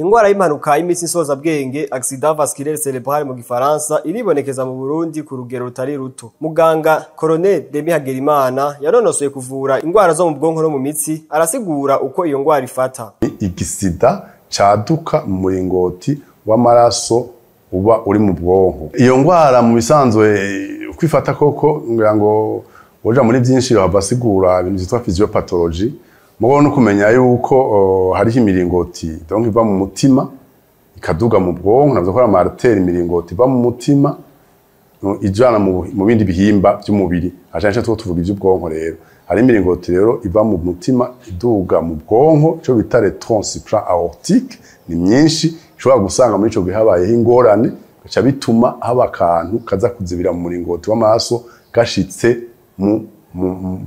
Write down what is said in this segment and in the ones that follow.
Ingwara y'impanuka y'imitsi nsozabwenge, accident vasculaire cérébral mu gifaransa, iribonekeza mu Burundi ku rugero rutari ruto. Muganga Colonel Demi Hagerimana yanonosoye kuvura ingwara zo mu bwonko no mu mitsi, arasigura uko iyo ngwara ifata. Igisida caduka mu muringoti w'amaraso uba uri mu bwonko. Iyo ngwara mu bisanzwe kwifata koko ngira ngo uja muri byinshi basigura ibintu vyitwa physiopathology, mugo no kumenya yuko hariho imiringoti donc iva mu mutima ikaduga mu bwonko, navyo ko ama artère, imiringoti iva mu mutima ijana mu bindi bihimba by'umubiri, acanshi two tuvuga iby'ubwonko. Rero hari imiringoti rero iva mu mutima iduga mu bwonko, ico bita le tronc supra-aortique, ni myinshi. Ushobora gusanga muri ico gihe habayeho ingorane, gaca bituma haba akantu kaza kuzibira mu muringoti w'amaraso gashitse mu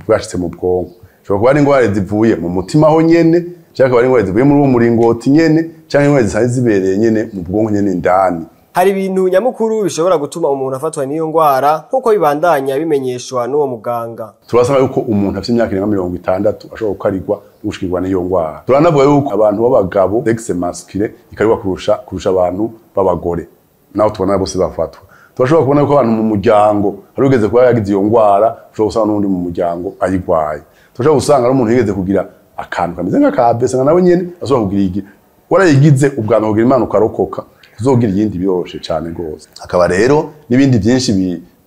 bwonko. Ushobora kuba ari ingorane zivuye mu mutima ho nyene, canke akaba ari ingorane zivuye muri uwo muringoti nyene, canke ingorane zisanzwe zibereye nyene mu bwonko nyene indani. Hari ibintu nyamukuru bishobora gutuma umuntu afatwa n'iyo ngwara, nk'uko bibandanya bimenyeshwa n'uwo muganga. Turasanga yuko umuntu afite imyaka irenga 60 ashobora gukarigwa no gushikirwa n'iyo ngwara. Turanavuga yuko abantu b'abagabo, sexe masculin, ikarigwa kurusha abantu b'abagore, naho tubona bose bafatwa. Turashobora kubona ko abantu mu muryango hari ugeze kuba yagize iyo ngwara, ushobora gusanga n'undi mu muryango ayigwaye. Turashobora gusanga ari umuntu yigeze kugira akantu kameze nk'akabese, nawe nyene ashobora kugira igi warayigize ubwa mbere, kugira Imana ukarokoka, uzogira iyindi biroroshe cane gose. Hakaba rero n'ibindi byinshi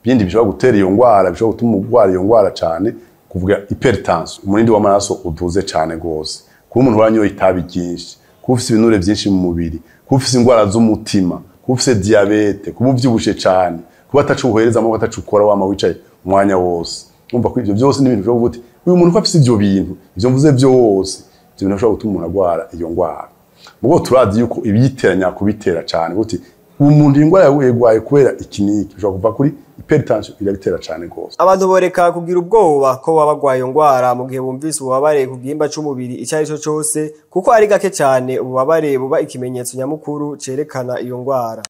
bindi bishobora gutera iyo ngwara, bishobora gutuma urwara iyo ngwara cane, kuvuga hypertension, umurindi w'amaraso uduze cane gose, kuba umuntu wanyoye itabi ryinshi, kuba ufise ibinure byinshi mu mubiri, kuba ufise ingwara z'umutima, kuba ufise diabète, kuba uvyibushe cane, kuba ataco uhereza amaboko, ataco ukora, wama wicaye umwanya wose. Umva ko ivyo byose ni ibintu bishobora kuvuga uti uyu muntu ko afise ivyo bintu, ivyo mvuze byose, ivyo bintu bishobora gutuma umuntu agwara iyo ngwara. Mugo turazi yuko ibiyiteranya kubitera cane, uti umuntu ingwara yagwaye kubera iki niki, bishobora kuva kuri hypertension, irabitera cane gose. Abantu boreka kugira ubwoba ko baba bagwaye iyo ngwara mu gihe bumvise ububabare ku gihimba c'umubiri ico ari cyo cose, kuko ari gake cane ububabare buba ikimenyetso nyamukuru cerekana iyo ngwara.